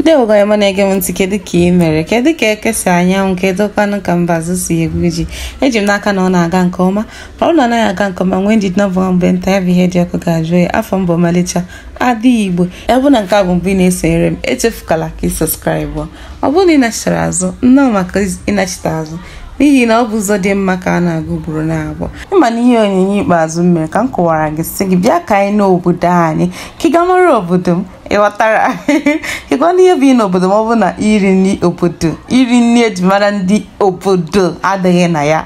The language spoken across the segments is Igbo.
Ndewo gị ọma na-ege m ntị. Kedu ka ị mere? Kedu ka ekesa anyanwụ? Kedu kwanụ ka mbazụ si egwu ji? Eji m n'aka na ọ na-aga nke ọma. Ma ọ na anaghị aga nke ọma, nwee ndidi na bụ mgbe nta ya bụ ihe dị ọkụ ga-ajụ ya. Afọ mbụ ọmalịcha adị Igbo. Ya bụ na nke a bụ mbụ ị na-esonyere m, echefukala ka ị subscribe. Ọ bụrụ na ị nachitara azụ, nnọọ maka ịnachite azụ, n'ihi na ọ bụ ụzọ dị mma ka a na-aga ugboro na-abụọ. Ịma na ihe onyinye ikpeazụ m mere ka m kọwara gị, sị gị bịa ka anyị n'obodo anyị, ka ị ga mara obodo m. Ịghọtara ịgwa na ihe bụ n'obodo ma ọ bụ na iri nri obodo, iri nri eji mara ndị obodo adịghị na ya.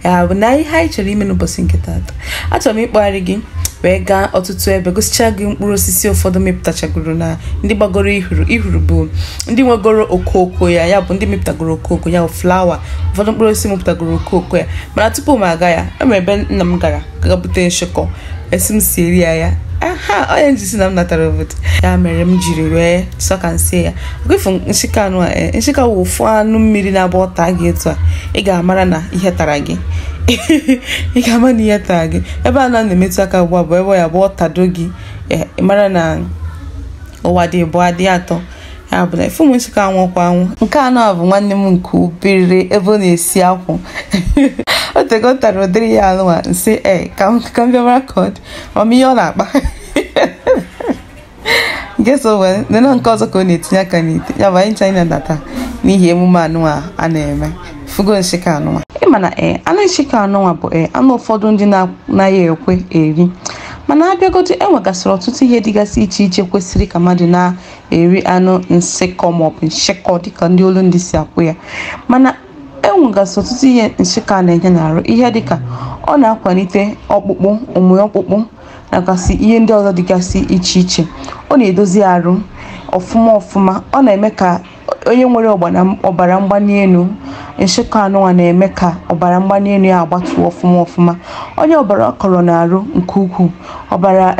Ya bụ na ihe anyị chọrọ ime n'ụbọchị nke taata, achọrọ m ịkpọgharị gị wee gaa ọtụtụ ebe, gosichaa gị mkpụrụ osisi ụfọdụ mepụtachagoro na ndị gbagoro ihuru. Ihuru bụ ndị nwegoro okooko ya, ya bụ ndị mepụtagoro okooko ya bụ flower. Ụfọdụ mkpụrụ osisi mepụtagoro okooko ya. Mana tupu m aga ya, enwere ebe nna m gara ga bute nshịkọ esi m si eri ya. Aha onye njisi na m natara obodo ya mere m jiri wee sọ ka nsie ya. Ọkwefu nshịkọ anụ a, nshịkọ wụ ofu anụ mmiri na-agba ọta gị etu a, ị ga-amara na ihe tara gị. Ị ga-ama na ihe tara gị ebe a na-emetụ aka ugbu a bụ ebe ya bụ ọtado gị, ị mara na ụwa dị bụ adị atọ. Ya bụ na ifu m nshịkọ anwụkwa anwụ. Nke anọ a bụ nwanne m nke obere ebe ọ na-esi akwụ. O tego ọ tara ụdịrị ya anụnwa nsị e ka m bịa mara ka ọ dị mama ihe ọ na-akpa nke so wee nene nke ọzọ ka ọ na-etinye aka n'ite. Ya bụ anyị ncha anyị na-adata n'ihi emume anụnwa a na-eme. Fugo nshịkọ anụnwa. Ịma na anụ nshịkọ anụnwa bụ anụ ụfọdụ ndị na-anaghị ekwe eri, mana abịagodo enwegasịrị ọtụtụ ihe dịgasị iche iche kwesịrị ka mmadụ na-eri anụ nshịkọ maọbụ nshịkọ dịka ndị olu ndị si akwụ ya. Mana enwegasị ọtụtụ ihe nshịkọ a na-enye n'arụ, ihe dịka ọ na-akwalite ọkpụkpụ, ụmụ ọkpụkpụ nakasị ihe ndị ọzọ dịgasị iche iche. Ọ na-edozi arụ ọfụma ọfụma. Ọ na-eme ka onye nwere ọbara mgbali elu, nshịkọ anụnwa na-eme ka ọbara mgbali elu ya agbatuo ọfụma ọfụma. Onye ọbara kọrọ n'arụ nke ukwuu, ọbara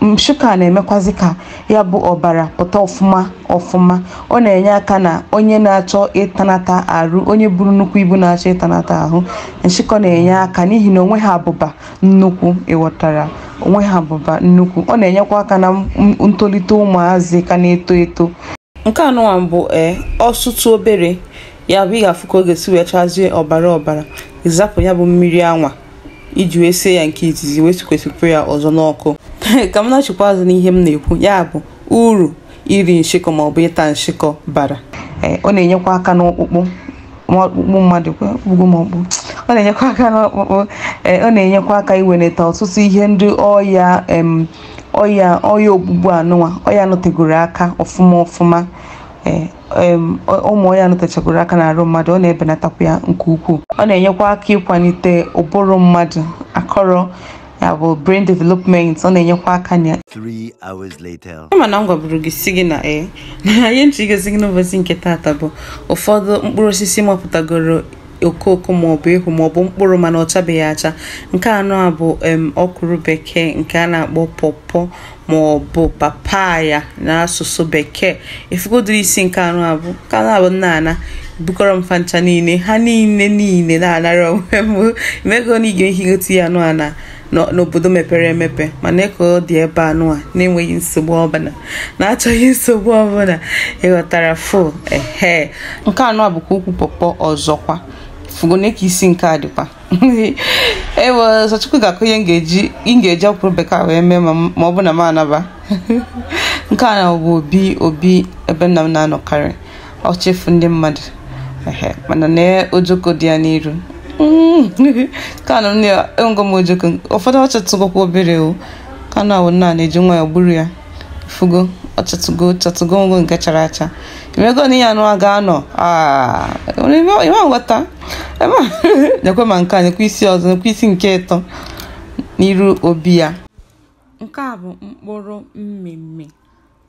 nshịkọ a na-emekwazị ka ya bụ ọbara pụta ọfụma ọfụma. Ọ na-enye aka na onye na-achọ ịtanata arụ, onye buru nnukwu ibu na-achọ ịtanata ahụ, nshịkọ na-enye aka n'ihi na onwe ha abụba nnukwu. Ịghọtara onwe ha abụba nnukwu. Ọ na-enyekwa aka na ntolite ụmụazị ka na-eto eto. Nke anụnwa bụ ọsụtụ obere, ya bụ ị ga-afụ ka ọ ga-esi wee chazie ọbara ọbara. Ịzapụ ya bụ mmiri anwa iji wee sie ya nke izizi, wee sikwesịpụ ya ọzọ n'ọkụ. Ka m na-achịkwa azụ n'ihe m na-ekwu, ya bụ uru iri nshịkọ maọbụ ịta nshịkọ bara. Ọ na-enyekwa aka n'ọkpụkpụ ọkpụkpụ mmadụ, ọ na-enyekwa aka n'ọkpụkpụ. Ọ na-enyekwa aka iwenata ọtụtụ ihe ndị ọya ọya ọya ogbugbu anụnwa, ọya nọtegoro aka ọfụma ọfụma. Ụmụ ọya nọtechagoro aka n'arụ mmadụ, ọ na-ebenatakwa ya nke ukwuu. Ọ na-enyekwa aka ịkwalite ụbụrụ mmadụ, akọrọ, ya bụ brain development. Ọ na-enyekwa aka na ya. 3 hours later. Ịma na m gwaburu gị si gị na na ihe nchi gosi gị n'ụbọchị nke taata bụ ụfọdụ mkpụrụ osisi mapụtagoro okooko maọbụ ịhụ maọbụ mkpụrụ mana ọ chabeghị acha. Nke anọ a bụ ọkwụrụ bekee nke a na-akpọ pọpọ maọbụ papaya n'asụsụ bekee. Efugodiri isi nke anọ a bụ nke anọ a bụ nna ana bukọrọ m fancha niile ha niile niile na-anara onwe m mego na ige ihe gote ya anụ a na n'obodo mepere emepe, mana ka ọ dị ebe anụ a na-enweghị nsogbu ọbụla, na-achọghị nsogbu ọbụla. Ịghọtara fụ ehe. Nke anọ a bụkwa ukwu pọpọ ọzọkwa. Fugone ka isi nke a dịkwa. Ewe ọzọ Chukwu ga-akụ ihe m ga-eji ọkwụrụ bekee wee mee ma ọ bụ na m anaba. Nke a na bụ obi obi ebe nna m na-anọkarị, ọ chefu ndị mmadụ ehe, mana na ojoko dị ya n'iru. Ka na m enwego m ojoko ụfọdụ ọchatụgokwa obere o. Ka na awụ nna na-eji nwayọọ gburu ya. Fugo ọchatụgo chatụgo ngo nke chara acha. Imego na ihe anụ a ga-anọ ịma nghọta nyekwe ma nke a nyekwa isi ọzọ, nyekwa isi nke ịtọ n'iru obi ya. Nke a bụ mkpụrụ mmemme.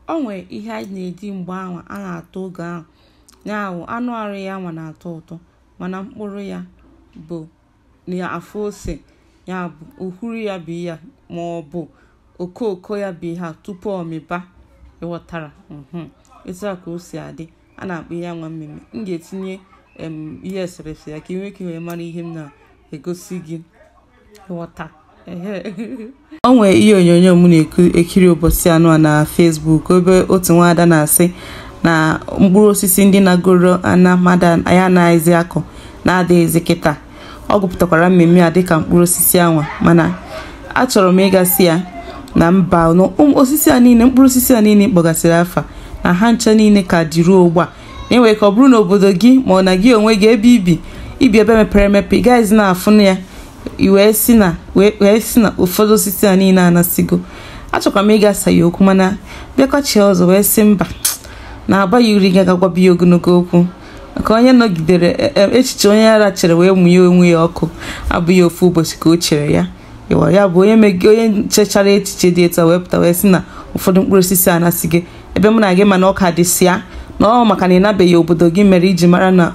O nwere ihe anyị na-eji mgbe ahụ a na-atọ oge ahụ, ya bụ anụ arụ ya nwa na-atọ ụtọ, mana mkpụrụ ya bụ na-afụ ose, ya bụ uhuru ya bụ ya ma ọ bụ okooko ya bụ ihe a tupu ọ mịba. Ịghọtara etu a ka o si adị. A na-akpọ ihe nwa mmemme. M ga-etinye ihe eserese ya ka ị nwee ike wee mara ihe m na-egosi gị. Ịghọta O nwere ihe onyonyo m na-ekiri ụbọchị anụ a na Facebook ebe otu nwaada na-asị Na mkpụrụ osisi ndị na-agoro ana mmadụ anyị anaghịzi akọ na-adịghịzi kịta. Ọ gụpụtakwara mmemme a dịka mkpụrụ osisi anwa, mana achọrọ m ịgasị ya na mba osisi a niile, mkpụrụ osisi a niile kpọgasịrị afa na ha ncha niile ka dị ruo ugbu a. Na-enwe ka ọ bụrụ n'obodo gị ma ọ na gị onwe gị ebe ibi ebe mepere emepe, ị gaghịzi na-afụ ya, wee si na ụfọdụ osisi a niile anasigo. Achọkwa m ịgasa ya okwu, mana bịakọchie ọzọ wee sị mba, na-agbaghị uri ga-agwabi ya ogologo okwu, maka onye nọgidere echiche onye ara chere wee mụnye onwe ya ọkụ abụghị ofu ụbọchị ka o chere ya. Ịwa ya bụ onye chechara echiche dị etu a wee pụta wee sị na ụfọdụ mkpụrụ osisi anasị ebe mụ na gị, mana ọka dịsịa na ọ maka na ị nabeghị obodo gị mere iji mara na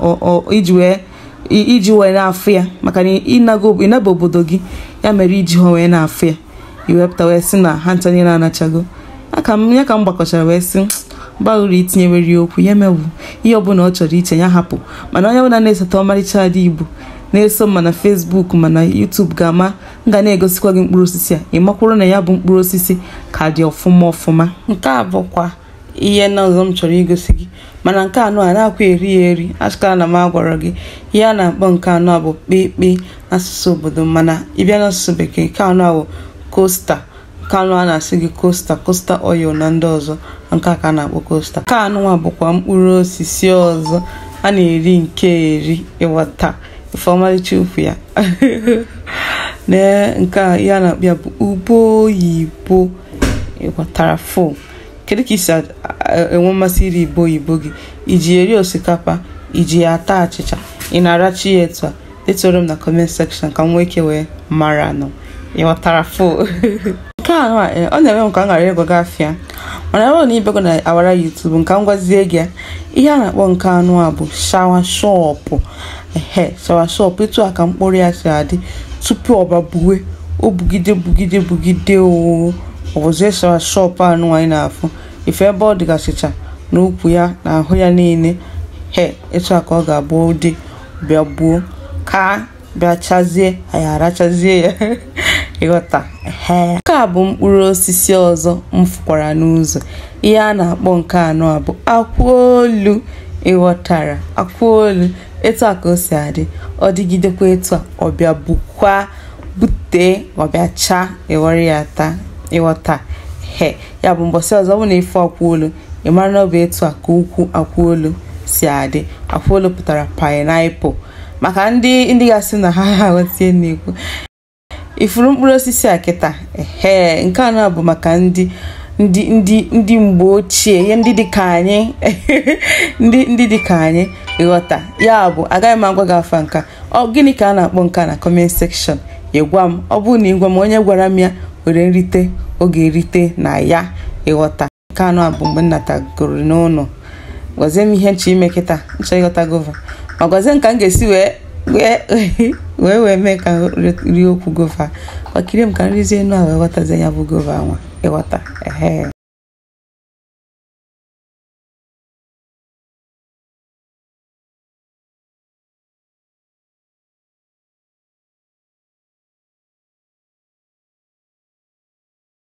iji wee na-afụ ya, maka na ịnaba obodo gị ya mere iji ha wee na-afụ ya, iwepụta wee sị na ha ncha niile anachago. Ya ka m gbakọchara wee sị gbaghụrụ itinyewere okwu ya mewu ihe ọbụla ọ chọrọ iche ya hapụ. Mana onye ọbụla na-esote ọmarịcha Ada Igbo na-eso ma na Facebook ma na YouTube ga-ama m ga na-egosikwa gị mkpụrụ osisi a, ị makwuru na ya bụ mkpụrụ osisi ka dị ọfụma ọfụma. Nke a bụkwa ihe na ọzọ m chọrọ igosi gị, mana nke anụ a na-akwa eri ya eri achịkara na m agwara gị ihe a na-akpọ nke anụ a bụ kpekpe n'asụsụ obodo, mana ịbịa n'asụsụ bekee nke anụ a bụ costa. Nke anụ a na-asị gị costa, costa oil na ndị ọzọ, nke a ka a na-akpọ costa. Nke anụ a bụkwa mkpụrụ osisi ọzọ a na-eri nke eri, ịghọta ife ọmarịcha ukwu ya. Nee nke a ihe a na-akpọ ya bụ ube oyibo, ịghọtara fo. Kedu ka isi enwe mmasị iri ube oyibo gị? Iji eri osikapa, iji ya ata achịcha, ị na-arachi ya etu a? Detụrụ m na comment section ka m nwee ike wee mara nụ, ịghọtara fo. Nke a ọ na-eme m ka m ghara ịgwa gị afịa, mana ebe ọ na ibego na awara YouTube nke m gwazie gị ihe a na-akpọ nke anụ a bụ shawashọpụ. Ehe, shawashọpụ etu a ka mkpụrụ ya si adị tupu ọ babuwe, o bugide bugide bugide o ọbụzie shawashọpụ anụ anyị na-afụ ife ebe ọ dịgasịcha n'ukwu ya na ahụ ya niile. He, etu a ka ọ ga-abụ ụdị bịa gbuo ka bịa chazie, anyị arachazie ya, ịghọta. Nke a bụ mkpụrụ osisi ọzọ m fụkwara n'ụzọ. Ihe a na-akpọ nke anọ a bụ akwụolu, ịghọtara akwụolu. Etu a ka o si adị, ọ dịgidekwa etu a, ọ bịa bukwa bute, ọ bịa chaa, ịghọrọ ya taa, ịghọta. He, ya bụ mbọsị ọzọ bụ na ife akwụolu, ị mara na ọ bụ etu a ka ukwu akwụolu si adị. Akwụolu pụtara pineapple, maka ndị ga-asị na ha aghọtie na-ekwu. Ifuru mkpụrụ osisi a kịta, ehe, nke anọ bụ maka ndị mgbe ochie, ihe ndị dị ka anyị ndị dị ka anyị, ịghọta. Ya bụ agaghị m agwa gị afa nka ọ gịnị ka a na-akpọ nka na comment section, ị gwa m. Ọ bụrụ na ị gwa m, onye gwara m ya were nrite ọ ga-erite na ya, ịghọta. Nke anọ bụ mgbe m natagoro n'ụlọ. Gwazie m ihe nchọ ime kịta, nchọ ịghọta gova, ma gwazie m ka m ga-esi wee mee ka rie okwu gova, gbakirie m ka nrizie enu a wee ghọtazie ya bụ gova nwa, ịghọta. Ehe.